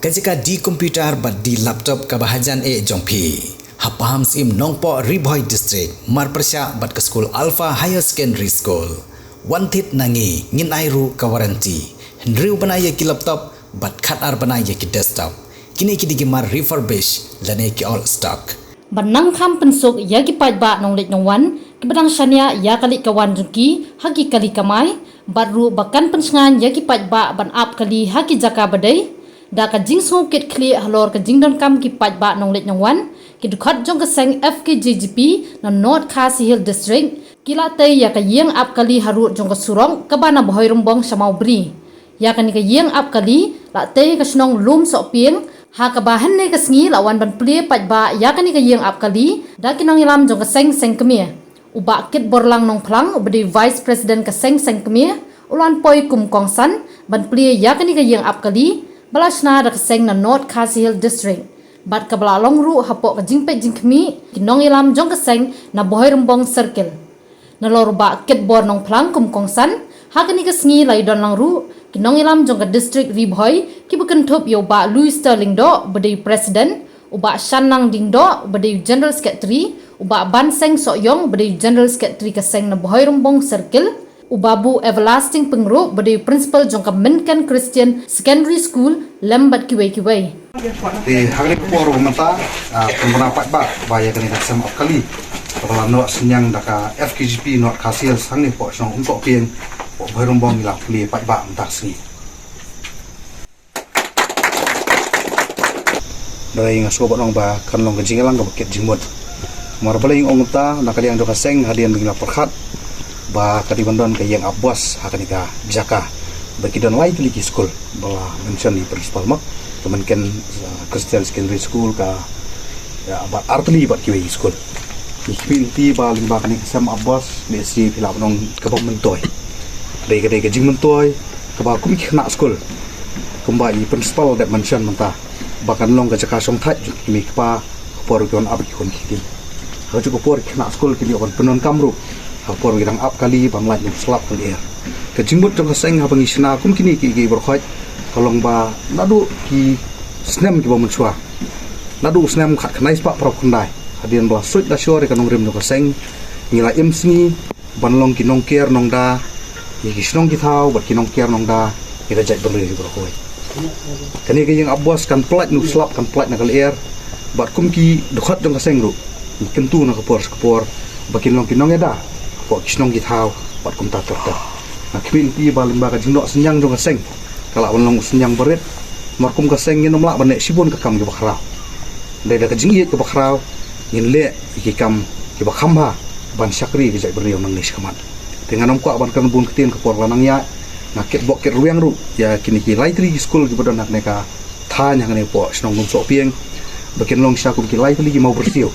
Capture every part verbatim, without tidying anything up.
Ka jaka de computer bad de laptop kaba hajan eh jong phi. Ha Pahamsyiem Nongpoh, Ri Bhoi District, mar pyrshah bad ka skul Alpha Higher Secondary School, wan thied na ngi, ngin ai ruh ka warranty. Hynriew bnai ïa ki laptop bad khatar bnai ïa ki desktop. Kine ki dei ki mar refurbish lane ki old stock. Ban nang kham pynsuk ïa ki paidbah nongleit nongwan kiba dang shaniah ïa ka leit ka wan jong ki ha ki kali kamai, bad ruh ba kan pynshngaiñ ïa ki paidbah ban ap kali ha ki jaka ba dei. Da ka jingsngewkit khlieh halor ka jingdonkam ki paidbah nongleit nongwan, ki dkhot jong ka seng F K J G P na North Khasi Hills District ki la tei ïa ka ïing ap kali harud jong ka surok kaba na Bhoirymbong sha Mawbri. Ïa kane ka ïing ap kali la tei ka shnong Lumsohpieng, ha kaba hynne ka sngi la wan ban plie paidbah ïa kane ka ïing ap kali da ki nongïalam jong ka seng seng kmie. U Bah Kitborlang Nongphlang uba dei Vice President ka seng seng kmie u la wan poi kum kongsan ban plie ïa kane ka ïing ap kali ba la shna da ka seng na North Khasi Hills District, bad kaba la long ruh hapoh ka jingpeit jingkhmih ki nongïalam jong ka seng na Bhoirymbong Circle. Nalor u Bah Kitbor Nongphlang kum kongsan, ha kane ka sngi la ïadon lang ruh ki nongïalam jong ka District Ri Bhoi kiba kynthup ïa u Bah Louis Sterling Doh uba dei u President, u Bah Shanang Ding Doh uba dei u General Secretary, u Bah Banseng Sohiong uba dei u General Secretary ka seng na Bhoirymbong Circle, u Babu Everlasting Pyngrope uba dei u Principal jong ka Mynken Christian Secondary School, lem bad kiwei kiwei. Te ha kane ka por ba mynta, ah, pynbna paidbah ba ïa kane ka sem ap kali kaba la noh synñiang da ka F K G P North Khasi Hills hangne hapoh shnong Umsohpieng, hapoh Bhoirymbong, ngi la plie paidbah mynta ka sngi. Dei nga sngewbha ban ong ba kan long ka jingïalang kaba kit jingmut. Mar balei nga ong kumta, na ka liang jong ka seng hadien ba ngi la pyrkhat ba ka dei ban don ka ïing ap bos ha kane ka jaka ba ki don lai tylli ki skul ba la mention ïa u Principal ma, ka Mynken, uh, Christian Secondary School, ka, ïa, bad ar tylli bad kiwei ki skul. Ngi khmih lynti ba lyngba kane ka sem ap bos, lehse phi lah ban ong kaba myntoi. Dei ka, dei ka jingmyntoi kaba kum ki khynnah skul, kumba i Principal dep mention mynta, ba kan long ka jaka shongthait jong ki kmie ki kpa ha ka por ba ki wan ap ïa ki khun ki kti. Ha kajuh ka por ki khynnah skul kin ïoh ban pyndonkam ruh ha ka por ba ki dang ap kali ban lait na u slap ka lyer. Ka jingmut jong ka seng haba ngi shna kum kine ki, ki baroh khoit ka long ba naduh ki snem kiba mynshuwa, naduh u snem khatkhyndai spah phra khyndai, hadien ba la suid la shor ïa ka nongrim jong ka seng, ngi la im sngi ban long ki nongker nongda ïa ki shnong ki thaw bad ki nongker nongda ïa ka jaitbynriew hi baroh kawei. Kane ka ïing ap bos kan pyllait na u slap, kan pyllait na ka lyer, bad kum ki dkhot jong ka seng ruh ngi kyntu na ka por sha ka por ba kin long ki nongïada hapoh ki shnong ki thaw bad kumta ter ter. Nga khmih lynti ba lyngba ka jingnoh synñiang jong ka seng ka lah ban long u synñiang barit. Mar kum ka seng ngin ym lah ban leh shibun ka kam kiba khraw. Dei da ka jingïeit kaba khraw ngin leh ïa ki kam kiba kham bha ban shakri ïa ka jaitbynriew nangne shakhmat. Te ngan ym kwah ban kren bun ktien ka por la nang ïaid. Nga kitbok kitrwiang ruh ïa kine ki lai tylli ki skul kiba don ha kane ka thaiñ hangne hapoh shnong Umsohpieng ba kin long shisha kum ki lai tylli ki mawbyrsiew,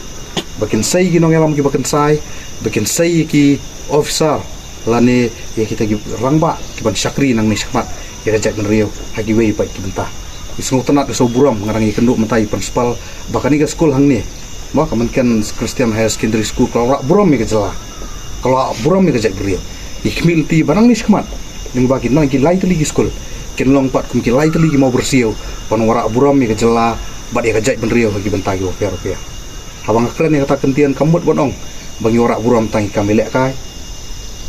ba kin sei ïa ki nongïalam kiba kynsai, ba kin sei ïa ki officer lane ïa kita ki rangbah kiban shakri nangne shakhmat ïa ka jaitbynriew ha kiwei pat ki bynta. Ngi sngewtynnat, ngi sngewburom, nga dang ïakynduh mynta ïa u Principal ba kane ka skul hangne, ma, ka Mynken Christian Higher Secondary School, ka la wanrah burom ïa ka jylla, ka la wanrah burom ïa ka jaitbynriew. Ngi khmih lynti ba nangne shakhmat lyngba ki, nang ki lai tylli ki skul kin long pat kum ki lai tylli ki mawbyrsiew ban wanrah burom ïa ka jylla bad ïa ka jaitbynriew ha ki bynta kiba pher bapher. Haba nga kren ïa kata ka ktien kam mut ban ong ba ngi wanrah burom tang ïa ki kam ïalehkai,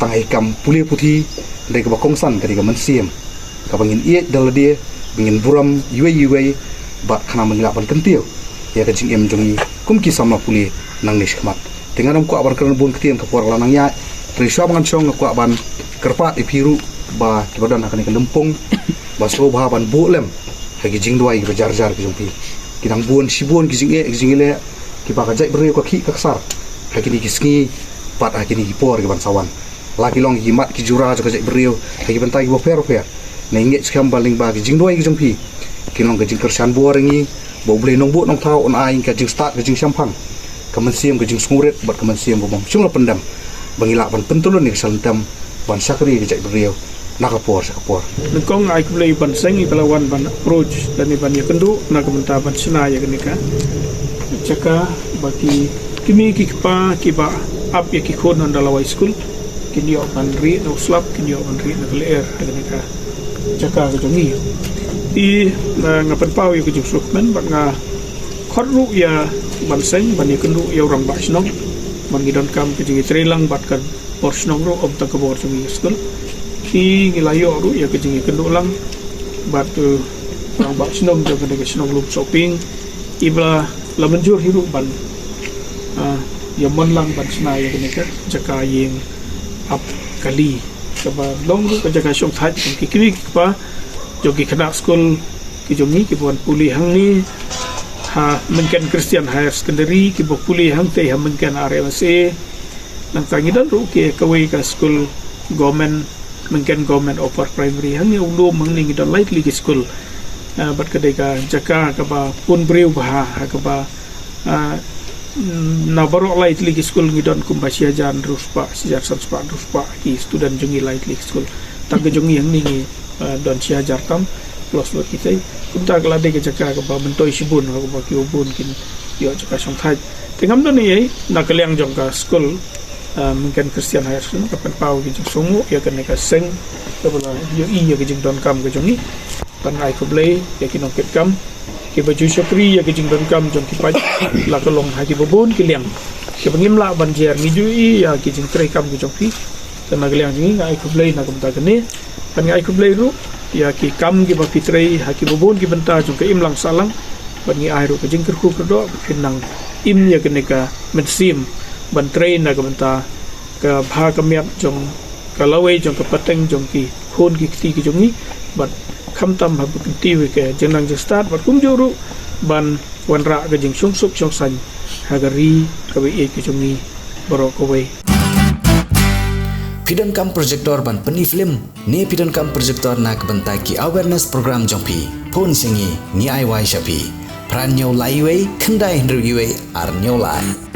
tang ïa ki kam pule puthi. Hynrei kaba kongsan ka dei ka mynsiem kaba ngin ïeit da lade, ba ngin burom iwei iwei, bad khnang ba ngin lah ban kyntiew ïa ka jingim jong ngi kum ki samla pule nangne shakhmat. Te ngan ym kwah ban kren bun ktien ka por la nang ïaid. Hynrei shuwa ba ngan shong nga kwah ban kyrpad ïa phi ruh ba kiba don ha kane ka lympung ba sngewbha ban buh lem ha ki jingduwai kiba jar jar ki jong phi. Ki dang bun shibun ki jingeh, ki jingeh leh kiba ka jaitbynriew ka khih ka ksar ha kine ki sngi bad ha kine ki por kiban sa wan. La ki long ki mat ki jura jong ka jaitbynriew ha ki bynta kiba pher bapher. Nga ngeit skhem ba lyngba ki jingduwai ki jong phi kin long ka jingkyrshan bor ïa ngi, ba U Blei Nongbuh Nongthaw un ai ka jingstad, ka jingshemphang, ka mynsiem, ka jingsngewrit bad ka mynsiem ba bym shym la pyndem, ba ngi lah ban pyntylun ïa ka shalyntem ban shakri ïa ka jaitbynriew na ka por sha ka por. Nyngkong ai khublei ban seng ïa ka la wan ban approach lane ban ïakynduh na ka bynta ban shna ïa kane ka jaka ba ki kmie ki kpa kiba ap ïa ki khun ynda la wai skul kin ïoh ban rieh na u slap, kin ïoh ban rieh na ka lyer ha kane ka jaka ka jong ngi. Te nga pynpaw ïa ka jingsngewkmen bad nga khot ruh ïa ban seng ban ïakynduh ïa u rangbah shnong ban ngi donkam ka jingïatreilang bad ka bor shnong ruh ym tang ka bor jong ngi ka skul. Te ngi la ïoh ruh ïa ka jingïakynduh lang bad u rangbah shnong jong kane ka shnong Lumsohpieng, i ba la mynjur hi ruh ban ïamon lang ban shna ïa kane ka jaka ïing ap kali kaba long ruh ka jaka shongthait jong ki kmie ki kpa jong ki khynnah skul ki jong ngi kiba wan pule hangne ha Myngken Christian Higher Secondary, kiba pule hangtei ha Myngken R M S A. Nangta ngi don ruh kawei ka skul government, Myngken Government Upper Primary. Hangne u lum hangne ngi don lai tylli ki skul. Bad ka dei ka jaka kaba pun briew bha ha kaba na baroh lai tylli ki skul ngi don kumba shi hajar hynriew spah, shi hajar san spah hynriew spah ki student jong ngi lai tylli ki skul. Tang ka jong ngi hangne ngi don shi hajar tam plus bad kitei. Kumta ka la dei ka jaka kaba myntoi shibun ha kaba kiba bun kin ïoh jaka shongthait. Te ngam don ei ei na ka liang jong ka skul Myngken Christian Higher School, ka pynpaw ki jingsngewnguh ïa kane ka seng kaba la ïohi ïa ka jingdonkam ka jong ngi. Ban ai khublei ïa ki nongkitkam kiba ju shakri ïa ka jingdonkam jong ki paid la ka long ha kiba bun ki liang kiba ngim lah ban jer. Ngi ju ïohi ïa ki jingtreikam ki jong phi. Te na ka liang jong ngi nga ai khublei na ka bynta kane. Ban nga ai khublei ruh ïa ki kam kiba phi trei ha kiba bun ki bynta jong ka imlang sahlang. Ban ngi ai ruh ka jingkyrkhu kyrdoh ba phin nang im ïa kane ka mynsiem ban trei na ka bynta ka bha ka miat jong ka lawei jong ka pateng jong ki khun ki kti ki jong ngi bad khamtam haba kyntiew ïa ka jingnang jingstad bad kumjuh ruh ban wanrah ka jingshongsuk shongsaiñ ha ka ri kaba ïeit ka jong ngi baroh kawei. Phi donkam projector ban pyni film ne phi donkam projector na ka bynta ki awareness program jong phi? Phone sha ngi, ngi ai wai sha phi. Phra hynñiew lai wei khyndai hynriew wei ar hynñiew lai.